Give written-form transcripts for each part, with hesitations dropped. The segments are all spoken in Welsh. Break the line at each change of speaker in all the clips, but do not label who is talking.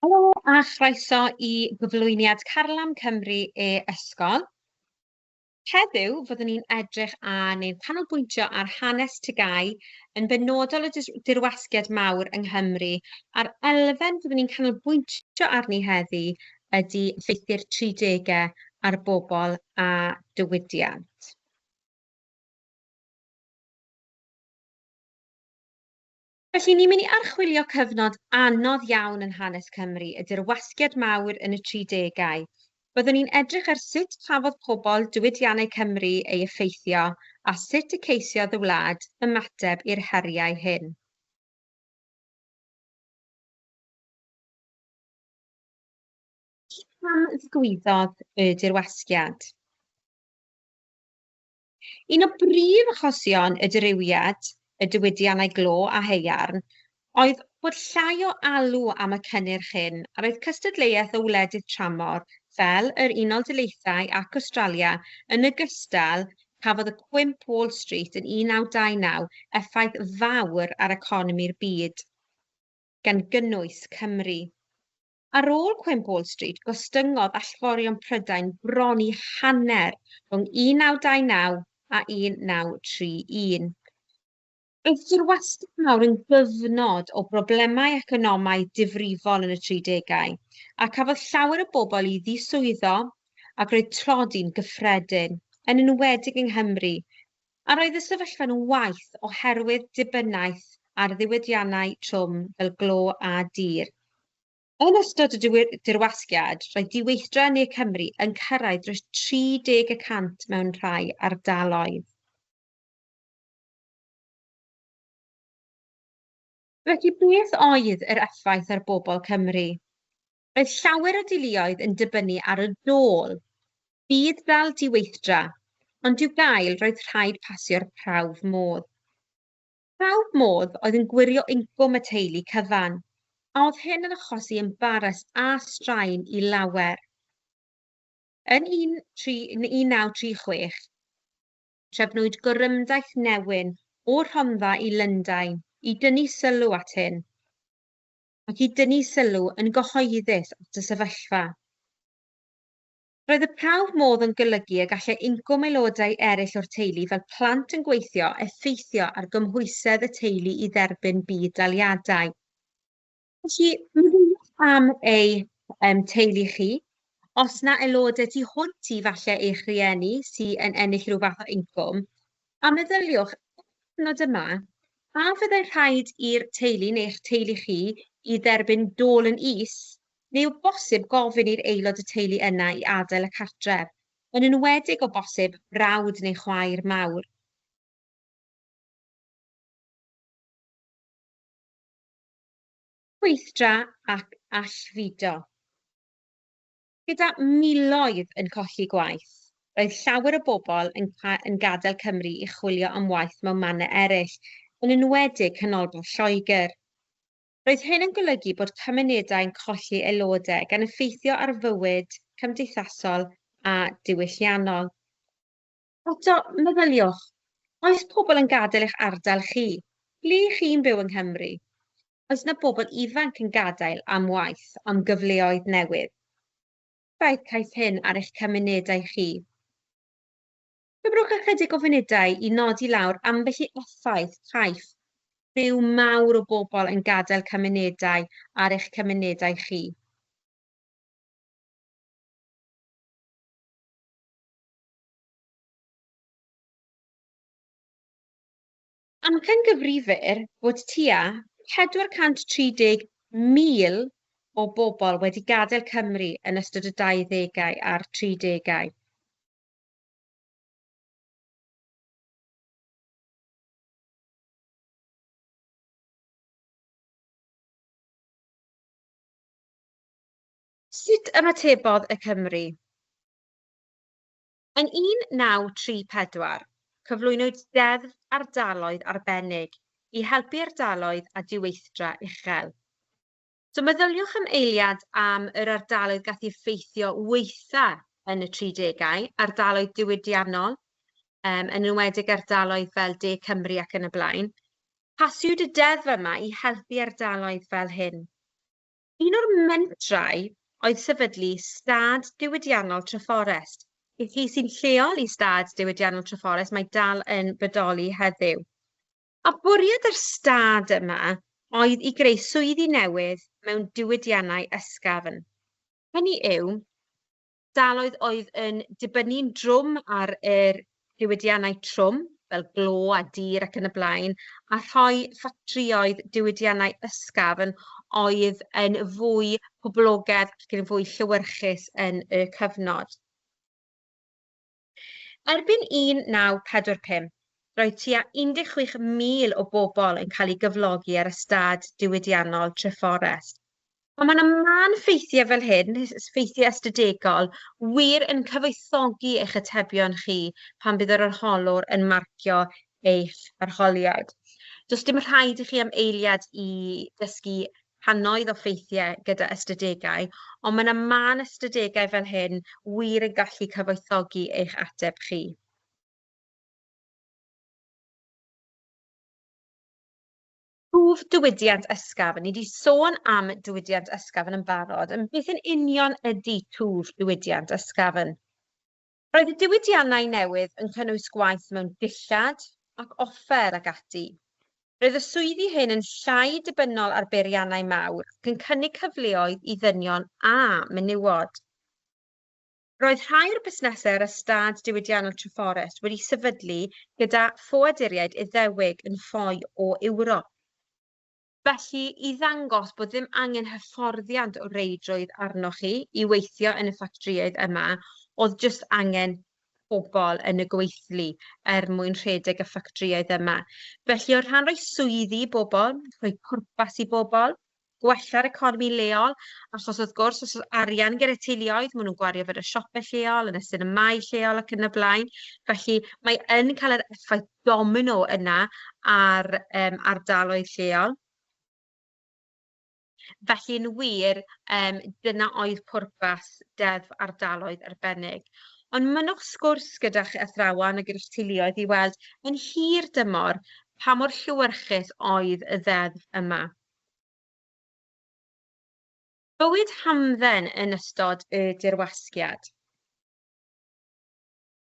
Helo a chroeso i gyflwyniad Carlam Cymru e-Ysgol. Heddiw fyddwn ni'n edrych ar neu'n canolbwyntio ar hanes TGAU, yn benodol y dirwasgiad mawr yng Nghymru, a'r elfen fyddwn ni'n canolbwyntio arni heddi ydy effeithiau'r 30au ar bobl a diwydiant. Felly, ni'n mynd i archwilio cyfnod anodd iawn yn hanes Cymru, y dirwasgiad mawr yn y 30au. Byddwn ni'n edrych ar sut cafodd pobl diwydiannau Cymru ei effeithio a sut y ceisiodd y wlad ymateb i'r heriau hyn. Pam ddigwyddodd y dirwasgiad? Un o brif achosion y dirywiad, y diwydiannau glo a haearn, oedd bod llai o alw am y cynnyrch hyn a roedd cystadleuaeth o wledydd tramor fel yr Unol Daleithiau ac Awstralia yn ogystal cafodd y cwymp Wall Street yn 1929 effaith fawr ar economi'r byd, gan gynnwys Cymru. Ar ôl cwymp Wall Street, gostyngodd allforion Prydain bron i hanner rhwng 1929 a 1931. Roedd dirwasgiad mawr yn gyfnod o broblemau economaidd difrifol yn y 30au, a cafodd llawer o bobl eu ddiswyddo ac roedd tlodi'n gyffredin, yn enwedig yng Nghymru, a roedd y sefyllfa'n waeth oherwydd dibyniaeth ar ddiwydiannau trwm fel glo a dur. Yn ystod y dirwasgiad, roedd diweithdra yn Ne Cymru yn cyrraedd dros 30 y cant mewn rhai ardaloedd. Felly, beth oedd yr effaith ar bobl Cymru? Roedd llawer o deuluoedd yn dibynnu ar y dôl, budd-dal diweithdra, ond i'w gael roedd rhaid pasio'r prawf modd. Prawf modd oedd yn gwirio incwm y teulu cyfan, a oedd hyn yn achosi embaras a straen i lawer. Yn 1936, trefnwyd gorymdaith newyn o'r Rhondda i Lundain i dynnu sylw at hyn, ac i dynnu sylw yn gyhoeddus at y sefyllfa. Roedd y prawf modd yn golygu y gallai incwm aelodau eraill o'r teulu fel plant yn gweithio effeithio ar gymhwysedd y teulu i dderbyn budd-daliadau. Felly, meddyliwch am eu um, teulu chi. Os na aelodau tu hwnt i falle eich rhieni sydd yn ennill rhyw fath o incwm, a meddyliwch, yn y cyfnod yma, a fyddai rhaid i'r teulu neu eich teulu chi i dderbyn dôl yn is neu o bosib gofyn i'r aelod y teulu yna i adael y cartref, yn enwedig o bosib brawd neu chwaer mawr. Gweithdra ac allfudo. Gyda miloedd yn colli gwaith, roedd llawer o bobl yn, yn gadael Cymru i chwilio am waith mewn mannau eraill, yn enwedig canolbarth Lloegr. Roedd hyn yn golygu bod cymunedau'n colli aelodau, gan effeithio ar fywyd cymdeithasol a diwylliannol. Eto, meddyliwch, oes pobl yn gadael eich ardal chi? Ble chi'n byw yng Nghymru? Oes 'na bobl ifanc yn gadael am waith, am gyfleoedd newydd? Effaith caiff hyn ar eich cymunedau chi? Cymerwch ychydig o funudau i nodi lawr ambell i effaith caiff criw mawr o bobl yn gadael cymunedau ar eich cymunedau chi. Amcangyfrifir bod tua 430,000 o bobl wedi gadael Cymru yn ystod y 20au a'r 30au. Sut ymatebodd y Cymry? Yn 1934, cyflwynwyd Deddf Ardaloedd Arbennig i helpu ardaloedd â diweithdra uchel. So meddyliwch am eiliad am yr ardaloedd gath eu effeithio waetha yn y 30au, ardaloedd diwydiannol, um, yn enwedig ardaloedd fel De Cymru ac yn y blaen. Pasiwyd y deddf yma i helpu ardaloedd fel hyn. Un o'r mentrau oedd sefydlu Stad Diwydiannol Trefforest. I chi sy'n lleol i Stad Diwydiannol Trefforest, mae dal yn bodoli heddiw. A bwriad yr stad yma oedd i greu swyddi newydd mewn diwydiannau ysgafn. Hynny yw, ardaloedd oedd yn dibynnu'n drwm ar yr diwydiannau trwm, fel glo a dur ac yn y blaen, a rhoi ffatrïoedd diwydiannau ysgafn oedd yn fwy poblogaidd ac yn fwy llewyrchus yn y cyfnod. Erbyn 1945, roedd tua 16,000 o bobl yn cael eu gyflogi ar ystâd diwydiannol Trefforest. Ond mae 'na mân ffeithiau fel hyn, ffeithiau ystadegol, wir yn cyfoethogi eich atebion chi pan bydd yr arholwr yn marcio eich arholiad. Does dim rhaid i chi am eiliad i dysgu cannoedd o ffeithiau gyda ystadegau, ond mae 'na mân ystadegau fel hyn wir yn gallu cyfoethogi eich ateb chi. Twf diwydiant ysgafn. Ni 'di sôn am diwydiant ysgafn yn barod, ond beth yn union ydy twf diwydiant ysgafn? Roedd y diwydiannau newydd yn cynnwys gwaith mewn dillad ac offer ac ati. Roedd y swyddi hyn yn llai dibynnol ar beiriannau mawr ac yn cynnig cyfleoedd i ddynion a menywod. Roedd rhai o'r busnesau ar ystâd diwydiannol Trefforest wedi sefydlu gyda ffoaduriaid Iddewig yn ffoi o Ewrop. Felly, i ddangos bod ddim angen hyfforddiant o reidrwydd arnoch chi i weithio yn y ffatrïoedd yma, oedd jyst angen pobl yn y gweithlu er mwyn rhedeg y ffatrïoedd yma. Felly, o rhan rhoi swyddi i bobl, rhoi pwrpas i bobl, gwella'r economi leol, achos wrth gwrs, os oes arian gyda teuluoedd, maen nhw'n gwario fe ar y siopau lleol, yn y sinemâu lleol ac yn y blaen. Felly mae yn cael yr effaith domino yna ar um, ardaloedd lleol. Felly yn wir, um, dyna oedd pwrpas Deddf Ardaloedd Arbennig. Ond mynnwch sgwrs gyda'ch athrawon a gyda'ch teuluoedd i weld yn hir dymor pa mor llewyrchus oedd y ddeddf yma. Bywyd hamdden yn ystod y dirwasgiad.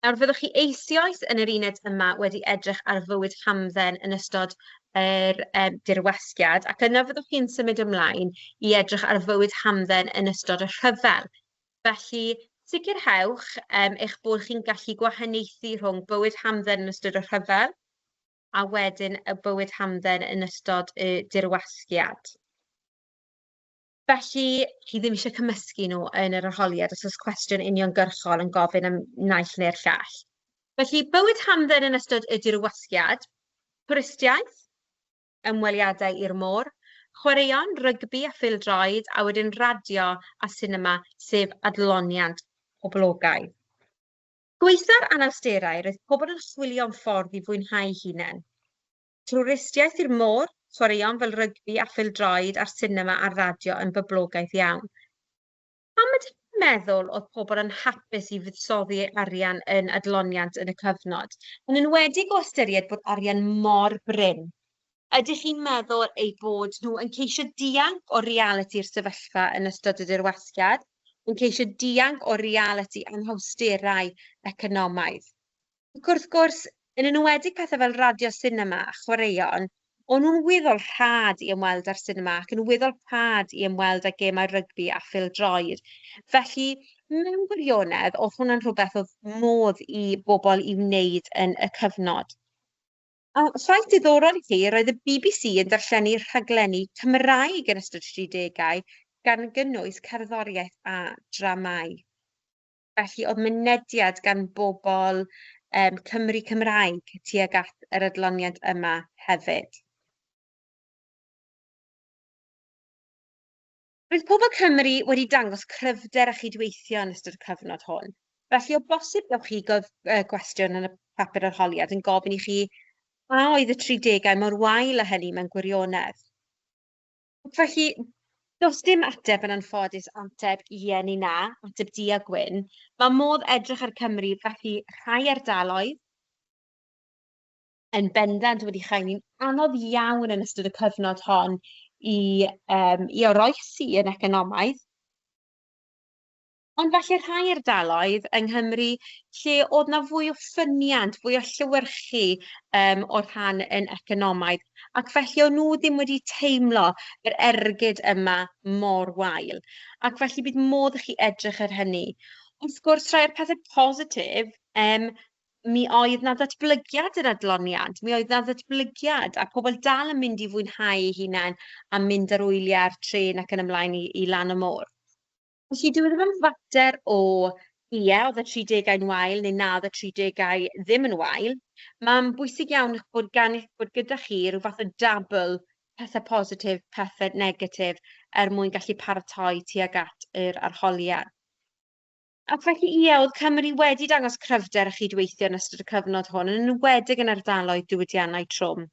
Nawr, fyddwch chi eisoes yn yr uned yma wedi edrych ar fywyd hamdden yn ystod yr um, dirwasgiad, ac yna fyddwch chi'n symud ymlaen i edrych ar fywyd hamdden yn ystod y rhyfel. Felly, sicrhewch um, eich bod chi'n gallu gwahaniaethu rhwng bywyd hamdden yn ystod y rhyfel a wedyn y bywyd hamdden yn ystod y dirwasgiad. Felly, chi ddim eisiau cymysgu nhw yn yr arholiad os oes cwestiwn uniongyrchol yn gofyn am naill neu'r llall. Felly, bywyd hamdden yn ystod y dirwasgiad, twristiaeth, ymweliadau i'r môr, chwaraeon, rygbi a phêl-droed, a wedyn radio a sinema, sef adloniant poblogaidd. Gwaetha'r anawsterau, roedd pobl yn chwilio am ffordd i fwynhau eu hunain. Twristiaeth i'r môr, chwaraeon fel rygbi a phêl-droed a'r sinema a'r radio yn boblogaidd iawn. Pam ydych chi'n meddwl oedd pobl yn hapus i fuddsoddi eu arian yn adloniant yn y cyfnod, yn enwedig o ystyried bod arian mor brin? Ydych chi'n meddwl eu bod nhw yn ceisio dianc o realiti'r sefyllfa yn ystod y dirwasgiad, yn ceisio dianc o realiti anhawsterau economaidd? Ac wrth gwrs, yn enwedig pethau fel radio sinema a chwaraeon, o'n nhw'n weddol rhad i ymweld â'r sinema ac yn weddol rhad i ymweld â gemau rygbi a phêl-droed. Felly, mewn gwirionedd, oedd hwnna'n rhywbeth oedd modd i bobl i wneud yn y cyfnod. A ffaith diddorol i chi, roedd y BBC yn darllennu rhaglenni Cymraeg yn ystod y 30au, gan gynnwys cerddoriaeth a dramâu. Felly oedd mynediad gan bobl um, Cymru Cymraeg tuag at yr adloniant yma hefyd. Roedd pobl Cymru wedi dangos cryfder a chydweithio yn ystod y cyfnod hwn. Felly, o bosib gewch chi gof- yy gwestiwn yn y papur arholiad yn gofyn i chi a oedd y 30au mor wael â hynny mewn gwirionedd. Felly, does dim ateb yn anffodus, ateb ie neu na, ateb du a gwyn. Mae modd edrych ar Cymru, felly rhai ardaloedd yn bendant wedi chael hi'n anodd iawn yn ystod y cyfnod hon i, um, i oroesi yn economaidd. Ond falle rhai ardaloedd yng Nghymru lle oedd 'na fwy o ffyniant, fwy o llewyrchu yym o rhan yn economaidd, ac felly o'n nhw ddim wedi teimlo yr ergyd yma mor wael. Ac felly bydd modd i chi edrych ar hynny. Wrth gwrs, rhai o'r pethe positif, yym mi oedd 'na ddatblygiad yr adloniant, mi oedd 'na ddatblygiad, a pobl dal yn mynd i fwynhau eu hunain a mynd ar wyliau ar trên ac yn ymlaen i lan y môr. Felly dyw e ddim yn fater o ie, oedd y tridegau'n wael neu na oedd y tridegau ddim yn wael. Mae'n bwysig iawn eich bod gan bod gyda chi ryw fath o dabl pethe positif, pethe negatif, er mwyn gallu paratoi tuag at yr arholiad. Ac felly, ie, oedd Cymru wedi dangos cryfder a chydweithio yn ystod y cyfnod hwn, yn enwedig yn ardaloedd diwydiannau trwm.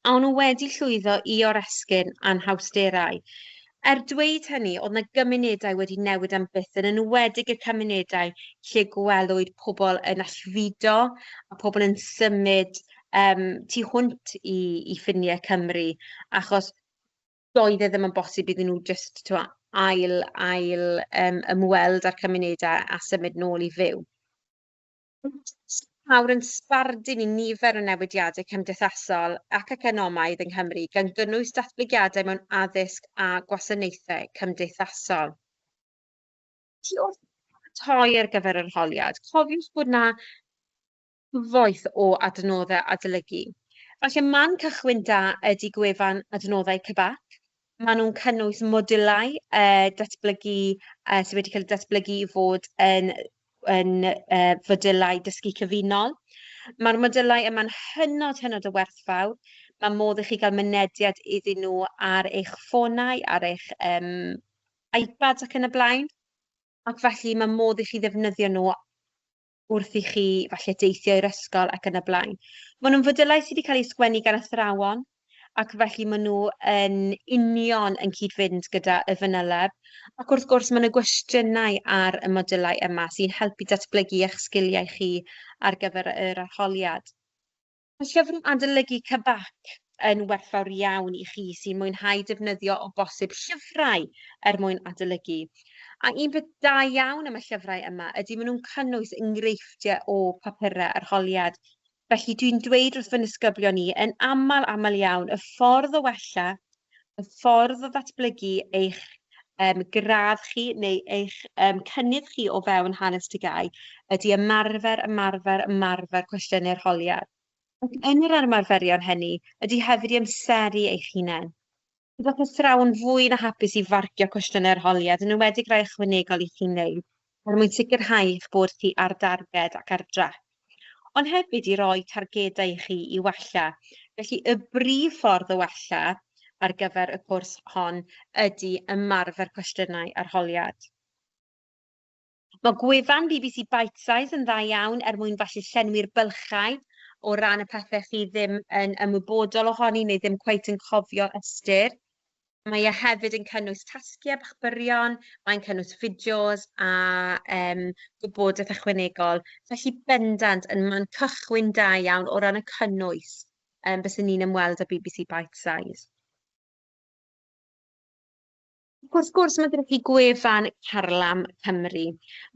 A o'n nhw wedi llwyddo i oresgyn anhawsterau. Er dweud hynny, oedd 'na gymunedau wedi newid am byth, yn enwedig y cymunedau lle gwelwyd pobl yn allfudo a pobl yn symud yym tu hwnt i i ffiniau Cymru, achos doedd e ddim yn bosib iddyn nhw jyst tibod ail ail yym ymweld â'r cymunedau a symud nôl i fyw. Nawr yn sbardun i nifer o newidiadau cymdeithasol ac economaidd yng Nghymru, gan gynnwys datblygiadau mewn addysg a gwasanaethau cymdeithasol. Felly wrth paratoi ar gyfer yr arholiad, cofiwch bod 'na gyfoeth o adnoddau adolygu. Falle man cychwyn da ydy gwefan Adnoddau CBAC. Maen nhw'n cynnwys modylau datblygu sydd wedi cael eu datblygu i fod yn yn fodylau dysgu cyfunol. Mae'r modylau yma'n hynod, hynod o werthfawr. Mae modd i chi gael mynediad iddyn nhw ar eich ffonau, ar eich yym iPads ac yn y blaen. Ac felly mae modd i chi ddefnyddio nhw wrth i chi falle deithio i'r ysgol ac yn y blaen. Maen nhw'n fodylau sydd wedi cael eu sgwennu gan athrawon, ac felly maen nhw yn union yn cyd-fynd gyda y fanyleb. Ac wrth gwrs, mae 'na gwestiynau ar y modylau yma sy'n helpu datblygu eich sgiliau chi ar gyfer yr arholiad. Mae llyfr adolygu CBAC yn werthfawr iawn i chi sy'n mwynhau defnyddio o bosib llyfrau er mwyn adolygu. A un peth da iawn am y llyfrau yma ydy maen nhw'n cynnwys enghreifftiau o papurau arholiad. Felly dwi'n dweud wrth fy nisgyblion i yn aml, aml iawn, y ffordd o wella, y ffordd o ddatblygu eich yym gradd chi neu eich yym cynnydd chi o fewn hanes TGAU ydy ymarfer, ymarfer, ymarfer cwestiynau arholiad. Ac yn yr ymarferion hynny ydy hefyd i amseru eich hunain. Byddwch athrawon fwy na hapus i farcio cwestiynau arholiad, yn enwedig rhai ychwanegol i chi wneud, er mwyn sicrhau eich bod chi ar darged ac ar drac. Ond hefyd i roi targedau i chi i wella. Felly, y brif ffordd o wella ar gyfer y cwrs hon ydy ymarfer cwestiynau arholiad. Mae gwefan BBC Bitesize yn dda iawn er mwyn falle llenwi'r bylchau o ran y pethau chi ddim yn ymwybodol ohoni neu ddim cweit yn cofio ystyr. Mae e hefyd yn cynnwys tasgiau bach byrion, mae'n cynnwys fideos a um, gwybodaeth ychwanegol. Felly bendant yn man cychwyn da iawn o ran y cynnwys um, byswn ni'n ymweld â BBC Bitesize. Ac wrth gwrs, mae gyda chi gwefan Carlam Cymru.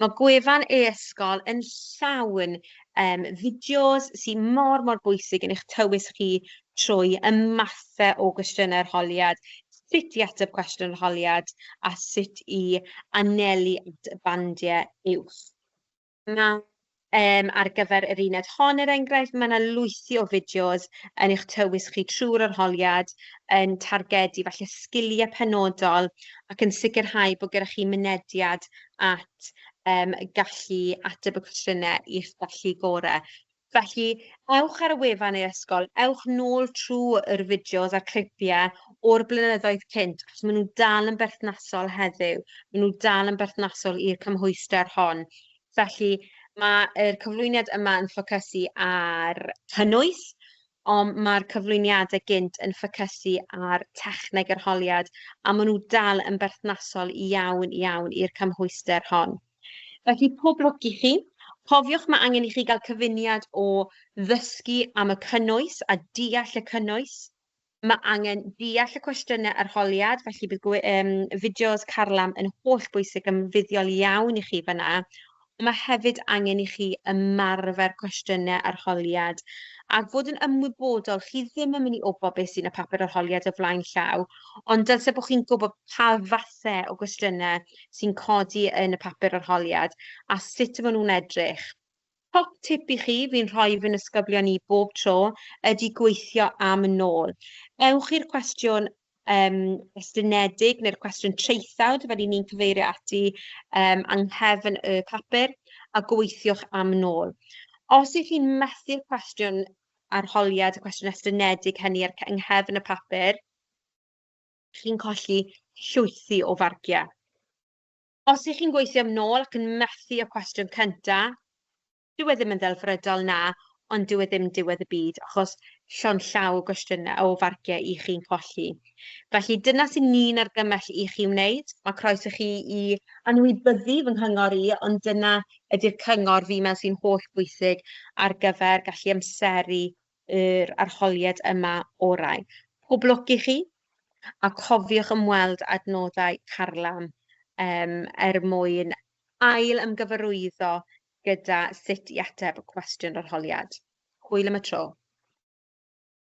Mae gwefan e-ysgol yn llawn yym fideos sy mor, mor bwysig yn eich tywys chi trwy y mathau o gwestiynau arholiad, sut i ateb cwestiwn arholiad a sut i anelu at y bandiau uwch. Ma' yym ar gyfer yr uned hon, er enghraifft, ma' 'na lwythi o fideos yn eich tywys chi trwy'r arholiad, yn targedu falle sgiliau penodol ac yn sicrhau bod gyda chi mynediad at yym gallu ateb y cwestiynau i'ch gallu gorau. Felly, ewch ar y wefan e-ysgol, ewch nôl trwy'r fideos a'r clipiau o'r blynyddoedd cynt, achos maen nhw dal yn berthnasol heddiw, maen nhw dal yn berthnasol i'r cymhwyster hon. Felly, mae'r cyflwyniad yma yn ffocysu ar cynnwys, ond mae'r cyflwyniadau gynt yn ffocysu ar techneg arholiad, a maen nhw dal yn berthnasol iawn, iawn i'r cymhwyster hon. Felly, pob lwc i chi. Cofiwch, mae angen i chi gael cyfuniad o ddysgu am y cynnwys a deall y cynnwys. Mae angen deall y cwestiynau arholiad, felly bydd fideos carlam yn hollbwysig, yn fuddiol iawn i chi fan'na. Ond ma' hefyd angen i chi ymarfer cwestiynau arholiad a fod yn ymwybodol, chi ddim yn mynd i wybod beth sy'n y papur arholiad o flaen llaw, ond dylse bod chi'n gwybod pa fathau o gwestiynau sy'n codi yn y papur arholiad a sut maen nhw'n edrych. Top tip i chi, fi'n rhoi fy nisgyblion i bob tro, ydy gweithio am yn ôl. Ewch i'r cwestiwn estynedig neu'r cwestiwn traethawd, fel 'y ni'n cyfeirio ati yng nghefn y papur, a gweithiwch am yn ôl. Os ych chi'n methu'r cwestiwn arholiad, y cwestiwn estynedig hynny yng nghefn y papur, chi'n colli llwythi o farciau. Os ych chi'n gweithio am nôl ac yn methu y cwestiwn cynta, dyw e ddim yn ddelfrydol na, ond dyw e ddim diwedd y byd, achos llond llaw o gwestiynau o farciau i chi'n colli. Felly dyna sy'n ni'n argymell i chi wneud. Mae croeso chi i anwybyddu fy nghyngor i, ond dyna ydy'r cyngor fi'n meddwl sy'n holl bwysig ar gyfer gallu amseru yr arholiad yma orau. Pob lwc i chi, a cofiwch ymweld adnoddau carlam er mwyn ail ymgyfarwyddo gyda sut i ateb y cwestiwn arholiad. Hwyl am y tro.